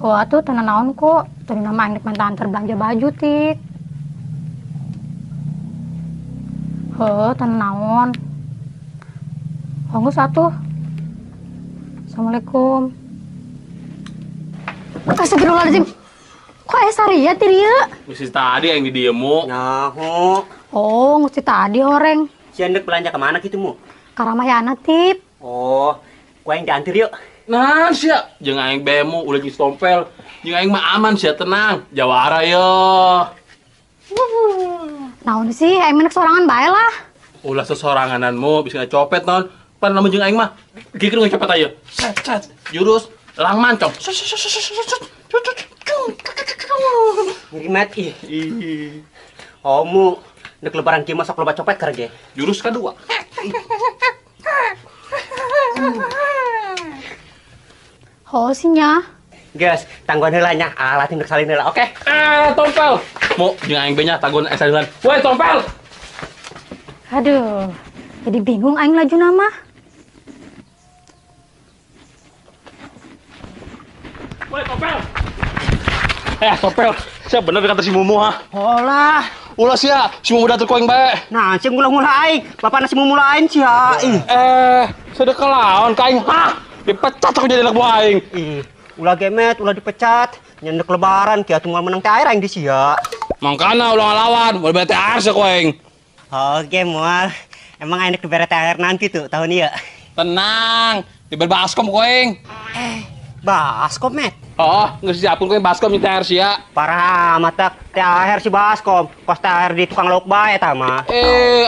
Oh atuh teu nanaon kok. Tadi nama aing rek minta antar belanja baju tik. Heuh, teu nanaon. Honggus atuh. Assalamualaikum. Astagfirullahaladzim. Kok aya saria ti dieu? Geus tadi aing di dieu mu. Nyaho. Oh, geus tadi horeng. Sia ndek belanja kemana kitu mu? Ka Ramayana tip. Oh, ku aing diantar yuk. Nah, sia, jeung aing bemo ulah jeung tompel. Jeung aing mah aman sia tenang. Jawara yo. Naon sih, aing mah sorangan bae lah. Ulah sesoranganan mu bisa copet non. Pan lamun jeung aing mah gigir ngecopet aja. Set set jurus lang mancong. Ngirimat ih. Oh mu, ndek lebaran kieu mah sok loba copet keur ge. Jurus kadua. Oh sinya. Guys, tangguhan heula nya, alat ndek salin heula, oke? Tompel. Mu jeung aing be nya tangguhan salinan. Woi, tompel. Aduh, jadi bingung aing laju nama. Woi, tompel. Tompel. Sia bener kata si Mumu ha? Olah. Ulah sia, si Mumu datang ku aing bae. Nah, sia ngulah-ngulah aing. Bapana si Mumu lain sia. Ih. Sedek laon ka aing. Hah? Dipecat aku jadi anak buah aing. Ih, ulah gemet, ulah dipecat. Nyendek lebaran kieu atuh moal menang THR aing di sia. Mangkana ulah ngalawan, moal bere THR sia ku aing. Oke, moal. Emang aing dibere THR nanti tuh tahun ieu. Tenang, dibere baskom ku aing. Baskom, Met? Oh, geus siapun ku aing baskom di THR sia. Parah amat THR si baskom. Kos THR di tukang lauk bae eta mah.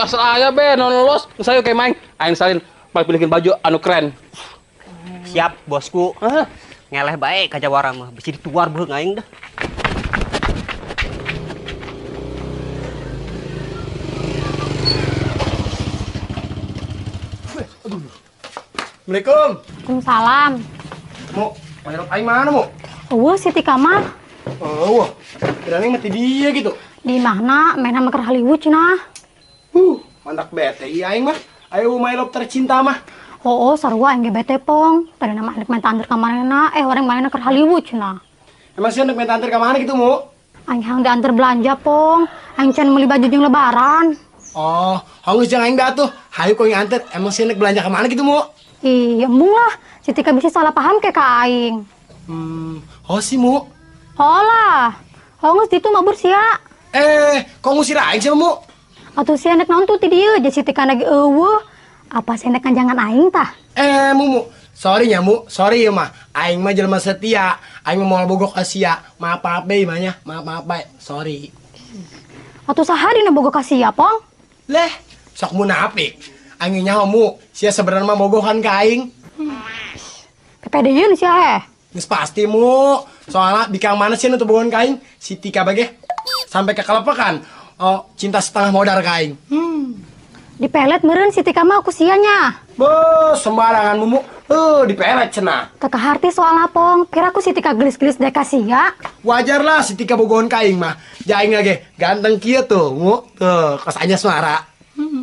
Asal aya be non los, geus ayo kayak main. Aing salin pilihkeun baju anu keren. Siap, bosku. Hah? Ngeleh bae ka jawara mah, bisi dituar beuheung aing dah. Assalamualaikum. Waalaikumsalam. Mu, mayrot aing mana, Mu? Eueuh si Tika mah. Eueuh, kirain aing mati dia gitu. Di mana? Main sama keur Hollywood cenah. Mantak bete ieu aing mah. Ayo my love tercinta mah. Oh, sarua aing ge bete pong. Tadi nama anak main antar ka manehna, orang manehna keur Hollywood cenah. Emang sih anak main antar ka mana gitu, Mu? Aing hayang diantar belanja, pong. Aing can meuli baju jeung lebaran. Oh, haus jeung aing atuh. Hayu ku aing antar. Emang sih anak belanja ka mana gitu, Mu? Ih, embung lah. Si Tika bisa salah paham ke ka aing. Oh si Mu. Holah. Hongus ditu mabur sia. Kok ngusir aing sih, Mu? Atuh sia nek naon tuh ti dieu, jadi si Tika lagi eueuh. Apa sih nek kanjangan aing tah? Mumu, sorry nya Mu, sorry ya mah. Aing mah jelema setia. Aing mah moal bogoh ka sia. Maaf maaf bae mah nya. Maaf maaf bae. Sorry. Atuh saha dina bogoh ka sia, Pong? Leh, sok munafik. Aing nyaho Mu, sia sebenarnya mah bogohan ka aing. Kepedeun sia heh. Geus pasti Mu. Soalnya bikang mana sih nu teu bogohan ka aing? Si Tika bage sampai kekelepekan. Oh, cinta setengah modar ka aing. Dipelet meureun si Tika mah ku sia nya. Beuh, sembarangan Mumu. Dipelet cenah. Teu kaharti soalna Pong, kira ku si Tika gelis-gelis dek ka sia. Wajar lah si Tika bogohan ka aing mah. Ja aing ge ganteng kieu tuh, Mu. Tuh, kos anya suara.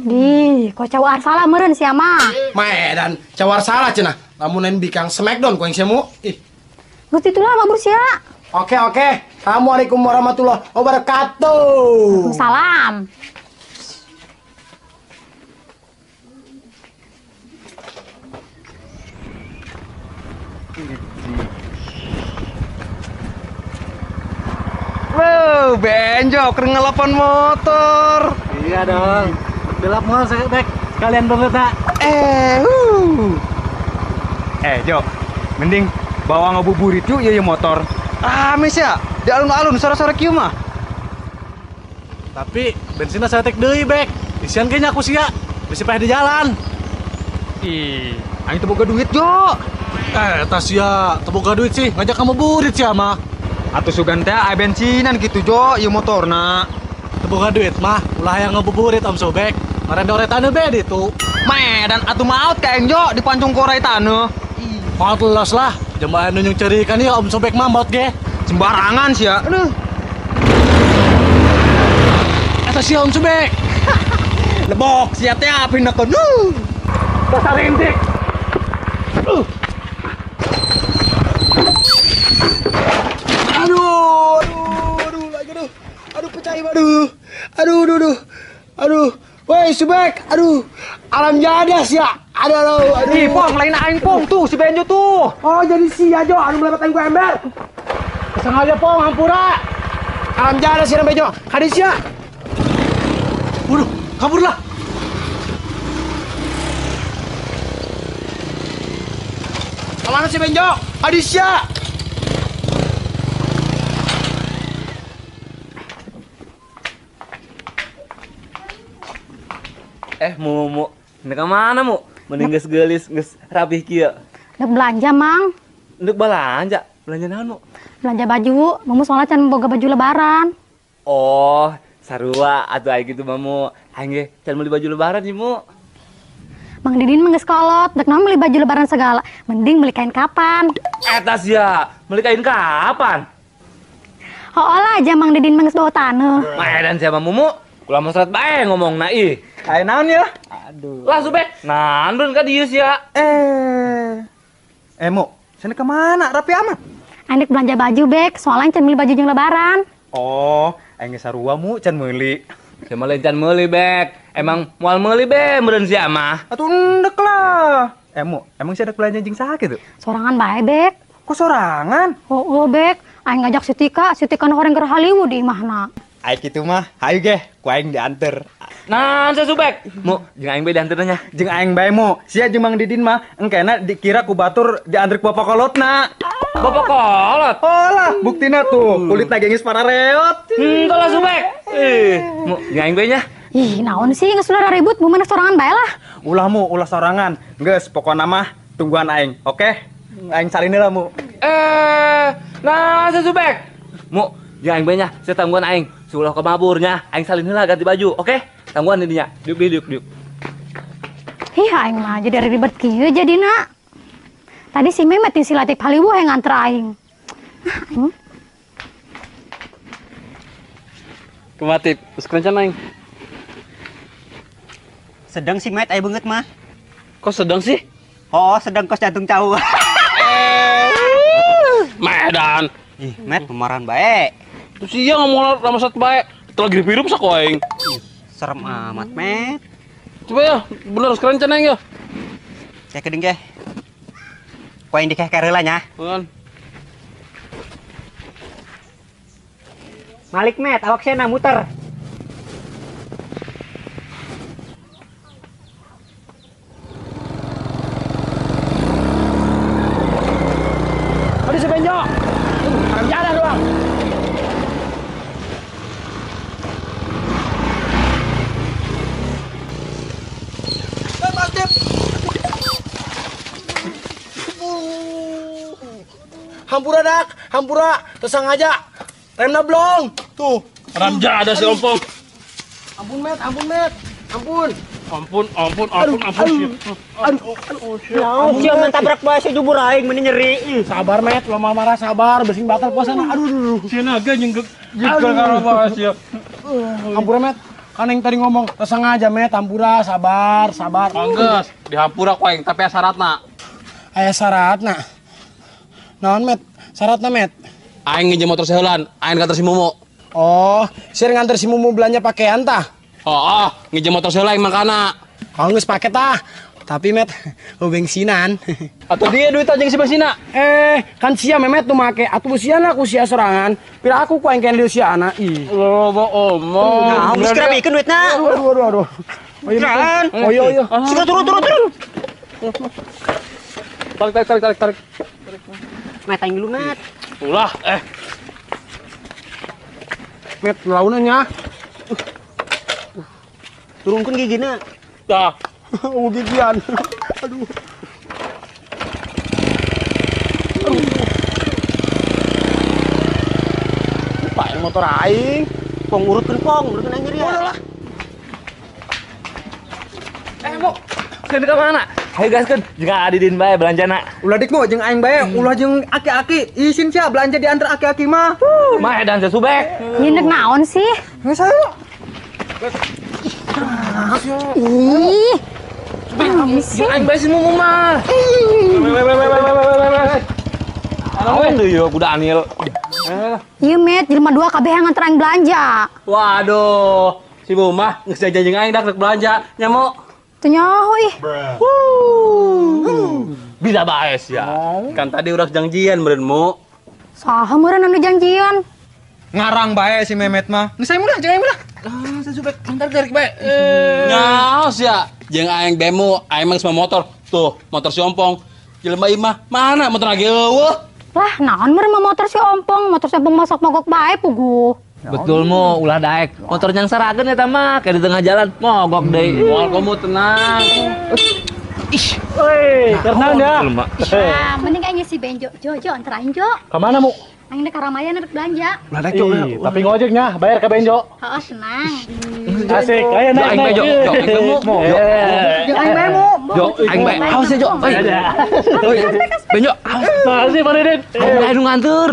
Di, kok cawar salah meureun sia mah. Maedan, cawar salah cenah. Lamun lain bikang smackdown ku aing sia Mu. Ih. Geus ditulah mabur sia. Oke, oke. Assalamualaikum warahmatullahi wabarakatuh. Waalaikumsalam. Wow, benjok, keur ngelepon motor. Iya dong. Belap mau saya bek. Sekalian banget tak. Jo, mending bawa ngabuburit yuk ya motor. Rame sih ya, di alun-alun sore-sore kieu mah. Tapi bensinnya saya tek deui bek. Isian kayaknya aku sia. Bisi peh di jalan. Ih, aing teu boga duit, Jo. Tas sia, teu boga duit sih, ngajak kamu burit sia mah. Atuh sugan teh aya bensinan gitu, Jo, ieu motorna. Teu boga duit mah, ulah hayang ngabuburit Om Sobek. Marendore taneuh be ditu. Medan atuh maot ka aing, Jo, dipancung korai taneuh. Maot los lah, jembatan nunjung cerikan ieu Om Sobek mah maot ge. Sembarangan sia. Aduh. Eta sia Om Sobek. Lebok sia teh apina kono. Dasar intik. Subek. Aduh, alam jadas ya. Aduh, aduh, aduh. Ih, Pong, lain aing Pong tuh si Benjo tuh. Oh, jadi si Ajo anu melebat aing ku ember. Sengaja Pong, hampura. Alam jadas si Benjo. Hadis ya. Waduh, kaburlah. Kemana si Benjo? Hadis ya. Mu, ndek ka mana mu? Mending geus geulis, geus rapih kieu. Ndek belanja, Mang. Ndek belanja? Belanja naon, Mu? Belanja baju. Mumu soalnya can boga baju lebaran. Oh, sarua atuh aya kitu mah, Mu. Aing ge can meuli baju lebaran sih, Mu. Mang Didin mah geus kolot, dek naon meuli baju lebaran segala. Mending beli kain kapan. Eta sia, meuli kain kapan? Hooh lah aja Mang Didin mah geus bawa taneuh. Maedan sia mah Mumu. Ulah mosret bae ngomongna ih. Aya naon ya? Aduh. Lah Subek, nandun ka dieu sia. Mu, cenah ka mana? Rapi amat. Aing dek belanja baju, Bek. Soalnya can meuli baju jeung lebaran. Oh, aing geus sarua Mu can meuli. Sia mah lain can meuli, Bek. Emang moal meuli be meureun sia mah. Atuh endek lah. Mu, emang sia dek belanja jeung saha kitu? Sorangan bae, Bek. Kok sorangan? Oh, Bek. Aing ngajak si Tika, si Tika nu horeng keur Hollywood di imahna. Aing kitu mah, hayu ge, ku aing dianter. Nah, sia Subek. Mu, jeung aing bae dianterna nya. Jeung aing bae Mu. Sia jeung Mang Didin mah engkena dikira ku batur dianter ku bapak kolotna. Bapak kolot? Oh lah, buktina tuh, kulitna gengis parareot. Henteu lah Subek. Mu, jeung aing bae nya. Ih, naon sih geus ulah ribut, Mu mah sorangan bae lah. Ulah Mu, ulah sorangan. Geus, pokona mah tungguan aing, oke? Aing salin heula Mu. Nah, sia Subek. Mu, jeung aing bae nya, sia tangguan aing. Sulah ke maburnya, aing salin heula ganti baju, oke? Tangguan ini nya. Diuk diuk diuk. Ih, aing mah jadi ribet kieu jadina. Tadi si Memet si Latif Haliwu yang nganter aing. Ah, aing. Kumatip, geus kerencan aing. Sedang sih Met, aya beungeut mah. Kok sedang sih? Oh, sedang kos jantung cau. Medan. Ih, Met pemarahan bae. Terus iya ngomong lama saat baik, telah grip hirup sak aing. Serem amat, Met. Coba ya, bener sekarang aing ya. Kayak kedeng ge. Ku aing dikeh heula nya. Bukan. Malik, Met, awak sena muter. Aduh si Benjo. Jalan doang. Hampura dak, hampura, tersengaja remna blong, tuh. Ramja ada si ompong. Ampun Met, ampun Met, ampun. Ampun, ampun, ampun, ampun. Aduh, aduh, aduh. Sia tabrak bae si jubur aing meni nyeri. Sabar Met, lo marah sabar, besing batal puasana. Aduh, aduh, aduh. Sia naga jeung gara sia. Hampura Met, kan yang tadi ngomong tersengaja Met, hampura, sabar, sabar. Anggeus, dihampura ku aing, tapi aya syaratna. Aya syaratna. Naon Met? Syaratna Met? Aing nginjem motor seheulan, aing nganter si Mumu. Oh, sir nganter si Mumu belanja pakaian tah? Oh, nginjem motor seheula aing mangkana. Oh, geus pake tah. Tapi Met, lu bensinan. Atuh dia duit jeung si bensina. Kan sia Memet nu make, atuh usiana ku sia sorangan. Pira aku ku aing keun di usiana. Ih. Loba omong. Nah, geus kira bikeun duitna. Aduh, aduh, aduh. Oh iya, oh iya, iya. Sika turun, turun, turun. Tarik, tarik, tarik, tarik, tarik. Met, aing dulu, Met. Ulah, Met, launanya. Turunkeun gigina. Tah. Oh, gigian. Aduh. Aduh. Pak, motor aing. Pong urutkeun, pong, urutkeun aing ya. Udah lah. Mu, Keun ka mana? Hayu gaskeun, jeung Adidin bae belanjana. Ulah dik Mu, jeung aing bae, ulah jeung aki-aki. Isin sia belanja diantar aki-aki mah. Mah edan sia Subek. Ieu nek naon sih? Geus hayu. Ih. Jeung aing bae si Mumu mah. Naon deui yeuh budak Anil. Ieu Met, jelema dua kabeh yang nganter aing belanja. Waduh, Si Mumah geus janjian jeung aing dak rek belanja nya Mu. Teu nyaho ih. Bisa bae sia. Kan tadi urang janjian meureun Mu. Saha meureun anu janjian? Ngarang bae si Memet mah. Geus aing ulah, jeung aing ulah. Ah, si Subek antar tarik bae. Nyaos ya. Jeung aing bemo, aing mah geus mawa motor. Tuh, motor si Ompong. Jelema ieu mah mana motor lagi eueuh. Lah, naon meureun mah motor si Ompong, motor si Ompong masuk mogok bae puguh. Betul Mu, ulah daek. Motor yang sarageun eta mah kayak di tengah jalan mogok deui. Moal kamu tenang. Ih, Woi, tenang ya. Ah, mending aing si Benjo. Jo, Jo, antar aing Jo. Ka mana Mu? Aing dek karamayan rek belanja. Ulah daek, Jo. Ih, tapi ngojeknya bayar ke Benjo. Heeh, tenang. Asik, ayo Jo, naik aing bae, naik. Jo. Jo, aing bae, Mu. Jo. Jo aing bae Mu. Jo, aing bae. Awas ya, Jo. Oi. Oi. Benjo, awas. Makasih Pak Didin. Aing bae nu nganter.